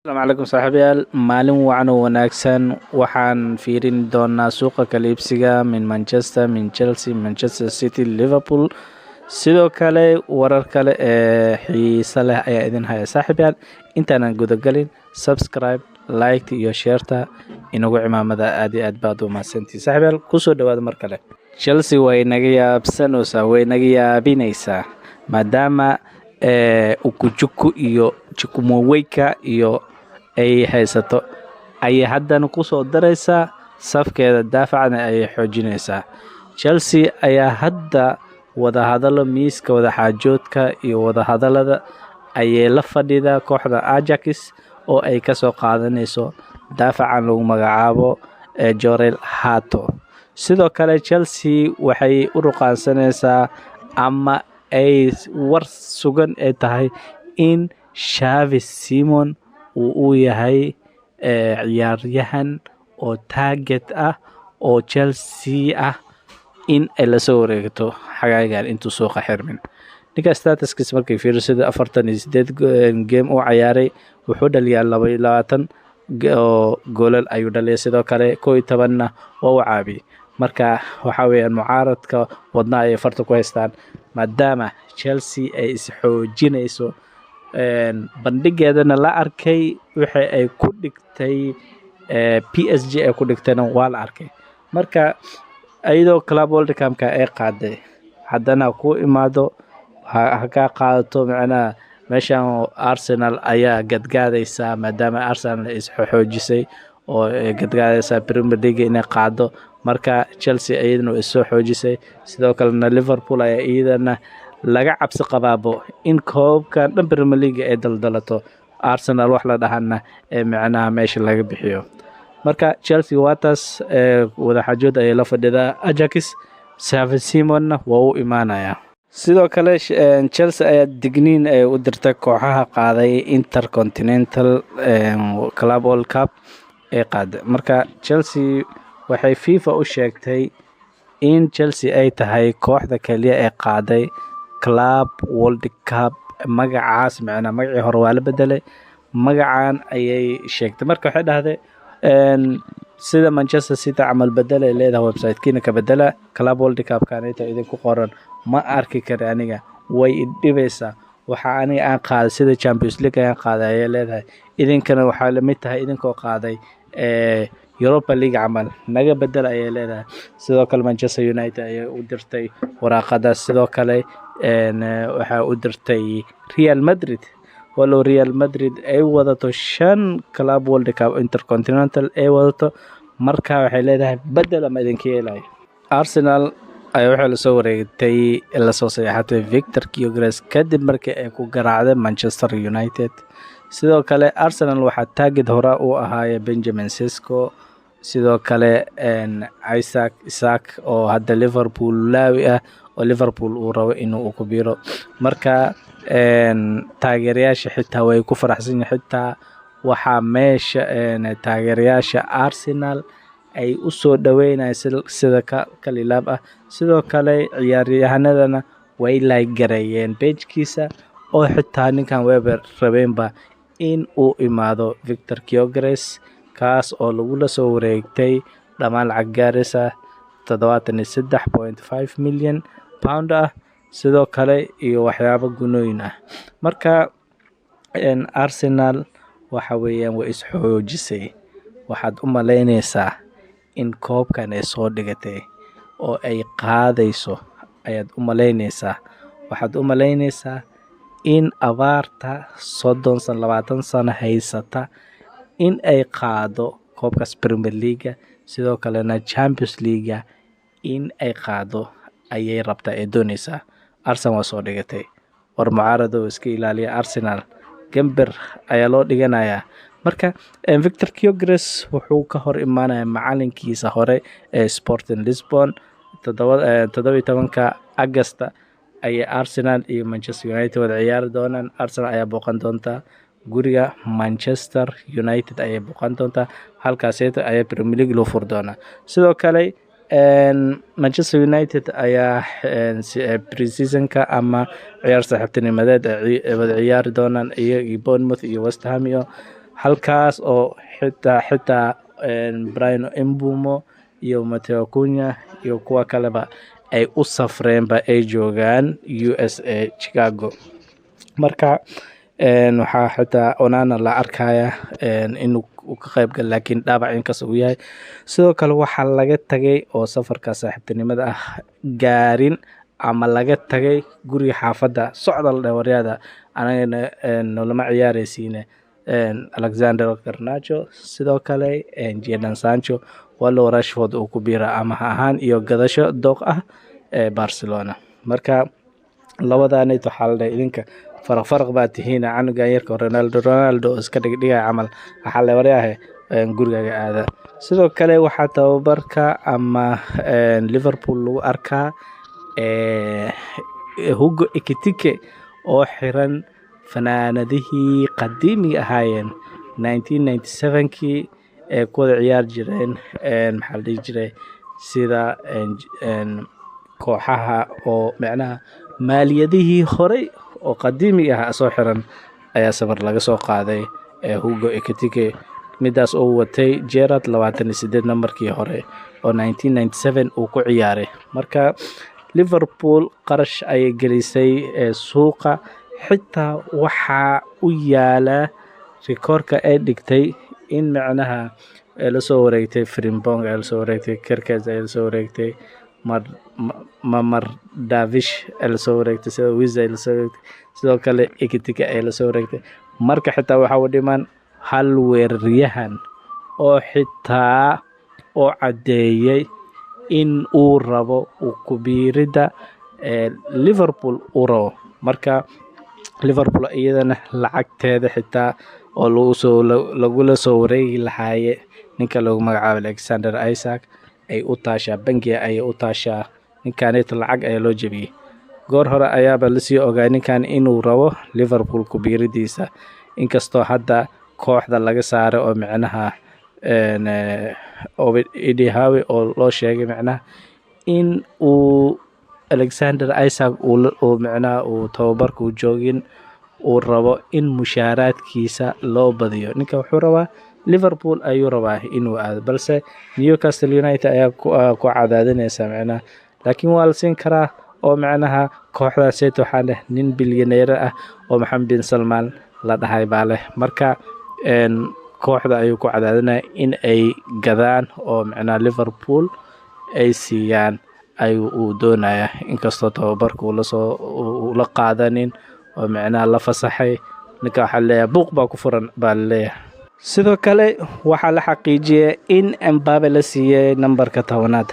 Asalaamu calaykum saaxiibayaal, maalin wacan oo wanaagsan. Waxaan fiirin doonaa suuqa kala iibsiga min Manchester, min Chelsea, Manchester City, Liverpool. Sidoo kale warar kale ee xiiso leh ayaa idin haya saaxiibayaal. Intaanan gudagelin, subscribe, like iyo share-ta inagu cimaamada. Aad iyo aad baad u mahadsantihi saaxiibayaal. Kusoo dhawaada mar kale. Chelsea way naga yaabsanaysaa, way naga yaabinaysaa, maadaama Ugochukwu iyo Chukwuemeka iyo ay haysato, ayay haddana kusoo daraysaa safkeeda, daafacna ayay xoojinaysaa. Chelsea ayaa hadda wadahadalo miiska wadaxaajoodka iyo wadahadalada ayay la fadhidaa kooxda Ajax oo ay kasoo qaadanayso daafacan lagu magacaabo Jorrel Hato. Sidoo kale Chelsea waxay u ruqaansanaysaa ama ay war sugan ay tahay in Xavi Simons uu u yahay ciyaaryahan oo target ah oo Chelsea ah in ay lasoo wareegto xagaagan intuu suuqa xirmin. Ninka statistics markay fiiriso, sida 48 game uu cayaaray, wuxuu dhaliyaa 22 oo goolal ayuu dhaliyay, sidoo kale 11-na waa u caabiyey. Marka waxaa weeyaan mucaaradka wadnaha ayay farta ku haystaan, maadaama Chelsea ay isxoojinayso, bandhigeedana la arkay. Wixii ay ku dhigtay PSG ay ku dhigtayna waa la arkay. Marka iyadoo Club World Cup-ka ay qaaday, haddana ku imaado ha kaa qaadato. Macnaha meeshan Arsenal ayaa gadgaadaysaa, maadaama Arsenal ay isxoojisay oo ay gadgaadaysaa Premier League inay qaado. Marka Chelsea iyadana way soo xoojisay. Sidoo kalena Liverpool ayaa iyadana laga cabsi qabaabo in koobkan dhan Premier League ay daldalato, Arsenal wax la dhahana ee macnaha meesha laga bixiyo. Marka Chelsea waa taas, wadaxaajood ayay la fadhidaa Ajax, Xavi Simonsna waa u imaanayaa. Sidoo kale Chelsea ayaa digniin ay u dirtay kooxaha qaaday Intercontinental Club World Cup ee qaaday. Marka Chelsea waxay FIFA u sheegtay in Chelsea ay tahay kooxda kaliya ee qaaday Club World Cup. Magacaas macnaa magacii hore waa la bedelay, magacan ayay sheegtay. Marka waxay dhahday sida Manchester City camal bedel ay leedahay, website-kiina ka bedela Club World Cup kanita idinku qoran, ma arki kari aniga, way idhibaysaa. Waxa aniga aan qaaday sida Champions League ayaan qaaday ayay leedahay, idinkana waxaa lamid tahay idinkoo qaaday Europa League camal, naga bedel ayay leedahay. Sidoo kale Manchester United ayay u dirtay waraaqadaas. Sidoo kale waxaa u dirtay Real Madrid, walow Real Madrid ay wadato shan Club World Cup Intercontinental ay wadato. Marka waxay leedahay bedel ama idinka yeelayo. Arsenal ayaa waxay lasoo wareegtay, lasoo saxiixatay Victor Gyökeres kadib markii ay ku garaacday Manchester United. Sidoo kale Arsenal waxaa target hore u ahaaye Benjamin Sesko, sidoo kale Isaac Isak oo hadda Liverpool laawi ah oo Liverpool uu rabo inuu ku biiro. Marka taageerayaasha xitaa way ku faraxsan yihiin. Xitaa waxaa meesha taageerayaasha Arsenal ay u soo dhaweynayaan sida kalilaab ah. Sidoo kale ciyaaryahanadana way like gareeyeen page-kiisa oo xitaa ninkan weber rabeenba in uu imaado Victor Gyökeres, kaas oo lagula soo wareegtay dhammaan lacag gaaraysa £73.5 million ah, sidoo kale iyo waxyaabo gunooyin ah. Marka Arsenal waxa weeyaan way isxoojisay. Waxaad u malaynaysaa in koobkan ay soo dhigatay oo ay qaadayso ayaad u malaynaysaa. Waxaad u malaynaysaa in abaarta 30 sano, 20 sano haysata in ay qaado koobkaas Premier League-ga, sidoo kalena Champions League-ga in ay qaado ayay rabtaa ee doonaysaa. Arsenal waa soo dhigatay. War mucaarado iska ilaaliya, Arsenal gamber ayaa loo dhiganayaa. Marka Victor Gyökeres wuxuu ka hor imaanayaa macalinkiisa hore ee Sporting Lisbon. 17-ka Agasta ayay Arsenal iyo Manchester United wada ciyaari doonaan. Arsenal ayaa booqan doontaa guriga Manchester United ayay booqan doontaa, halkaas ayaa Premier League loo furi doonaa. Sidoo kale Manchester United ayaa pre-seasonka ama ciyaar saaxiibtinimadeed ay wada ciyaari doonaan iyaga iyo Bournemouth iyo West Ham iyo Halkaas oo xitaa Bryan Mbeumo iyo Matheus Cunha iyo kuwa kaleba ay u safreenba, ay joogaan USA, Chicago. Marka waxaa xitaa Onana la arkaya inuu ka qayb galo, laakiin dhaawac inkasta uu yahay. Sidoo kale waxaa laga tagay oo safarka saaxiibtinimada ah gaarin ama laga tagay guriga xaafadda socda la dhahay, waryaada anagana nolama ciyaareysiine, Alexander Garnacho, sidoo kale Jadon Sancho, walow Rashford uu ku biira amaah ahaan iyo gadasho dooq ah ee Barcelona. Marka labadaanit waxaa la dhahay, idinka faraq faraq baa tihiin, canugan yarka Ronaldo Ronaldo iska dhigdhigaya camal, waxaa la waryahay gurigaaga aada. Sidoo kale waxaa tababarka ama Liverpool lagu arkaa Hugo Ekitike oo xiran fanaanadihii qadiimiga ahaayeen 1997kii ee ku wada ciyaari jireen, maxaa la dhihi jiray, sida kooxaha oo micnaha maaliyadihii horey oo qadiimiga ah soo xiran ayaa sawir laga soo qaaday ee Hugo Ekitike, midaas oo watay Gerrard 28 nambarkii hore oo 1997 uu ku ciyaaray. Marka Liverpool qarash ayay gelisay suuqa, xitaa waxaa u yaala rikoorka ay dhigtay in micnaha lasoo wareegtay Frimpong, ay lasoo wareegtay Kerkez, ay lasoo wareegtay Mamardashvili, ay lasoo wareegtay, sida Wissa ay lasoo wareegtay, sidoo kale Ekitike ay lasoo wareegtay. Marka xitaa waxaa u dhiman hal weeraryahan oo xitaa oo caddeeyay in uu rabo ku biirida Liverpool uu rabo. Marka Liverpool iyadana lacagteeda xitaa oo lagusoo lagula soo wareegi lahaaye ninka lagu magacaabo Alexander Isak ay u taashaa, bangiga ayay u taashaa. Ninkaneeto lacag ayaa loo jebiyey, goor hore ayaaba lasii ogaay ninkan inuu rabo Liverpool ku biiridiisa, inkastoo hadda kooxda laga saaray oo micnaha Eddie Howe oo loo sheegay micnaha in uu Alexander Isak uu micnaha uu tababarka joogin, uu rabo in mushaaraadkiisa loo badiyo. Ninka wuxuu rabaa Liverpool ayuu rabaa inuu aado, balse Newcastle United ayaa ku cadaadinaysa micnaha, laakiin waa la siin karaa oo micnaha kooxdaaseet waxaa leh nin bilyaneer ah oo Maxamed bin Salmaan la dhahay baa leh. Marka kooxda ayuu ku cadaadinaya in ay gadaan oo micnaha Liverpool ay siiyaan ayuu uu doonaya, inkastoo tababarka uu lasoo ula qaadanin oo micnaha la fasaxay. Ninka waxaa laleeyahay buuq baa ku furan baa laleeyahay. Sidoo kale waxaa la xaqiijiyay in Mbappe la siiyey nambarka 10aad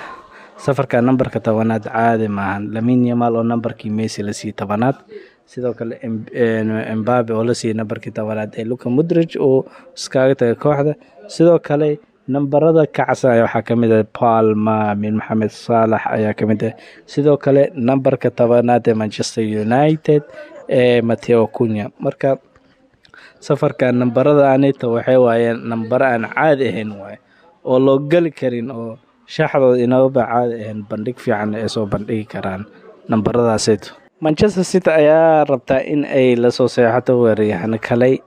safarka. Nambarka 10aad caadi maahan. Lamine Yamal oo nambarkii Messi la siiyey 10aad, sidoo kale Mbappe oo la siiyey nambarkii 10aad ee Luka Modric uu iskaga tagay kooxda. Sidoo kale nambarada kacsan ayaa waxaa kamid ah Palma min Mohamed Salah ayaa kamid ah, sidoo kale nambarka 10aad ee Manchester United ee Matheus Cunha. Marka safarka nambarada anita waxay waayeen nambaro aan caadi ahayn waaye oo loo geli karin oo shaxdooda inababa caadi ahayn, bandhig fiican ay soo bandhigi karaan nambaradaasayto. Manchester City ayaa rabtaa in ay lasoo seexato weeraryahan kale,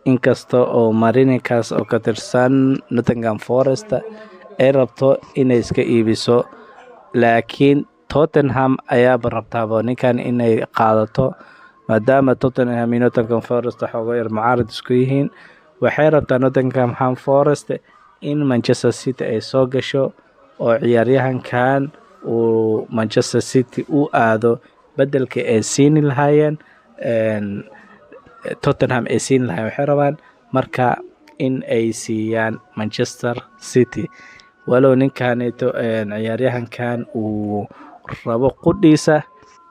inkasta oo Marinkaas oo ka tirsan Nottingham Forest ay rabto inay iska iibiso, laakiin Tottenham ayaaba rabtaaba ninkan inay qaadato, maadaama Tottenham iyo Nottingham Forest xoogo yar mucaarad isku yihiin. Waxay rabtaa Nottingham Forest in Manchester City ay soo gasho oo ciyaaryahankan uu Manchester City u aado, bedelka ay siini lahaayeen Tottenham ay siin lahayen. Waxay rabaan marka in ay siiyaan Manchester City, walow ninkaneeto ciyaaryahankan uu rabo qudhiisa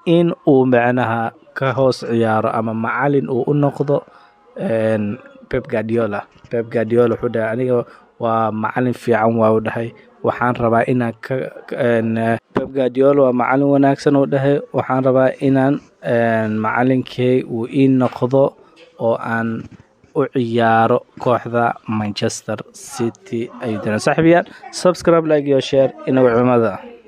in uu macnaha ka hoos ciyaaro ama macalin uu u noqdo Pep Guardiola. Pep Guardiola wuxuu dhahay, aniga waa macalin fiican waa u dhahay, waxaan rabaa inaan ka Pep Guardiola waa macalin wanaagsan uu dhahay, waxaan rabaa inaan macalinkey uu ii noqdo oo aan u ciyaaro kooxda Manchester City ayuu diran. Saaxiibayaal, subscribe, like iyo share inagu cimada.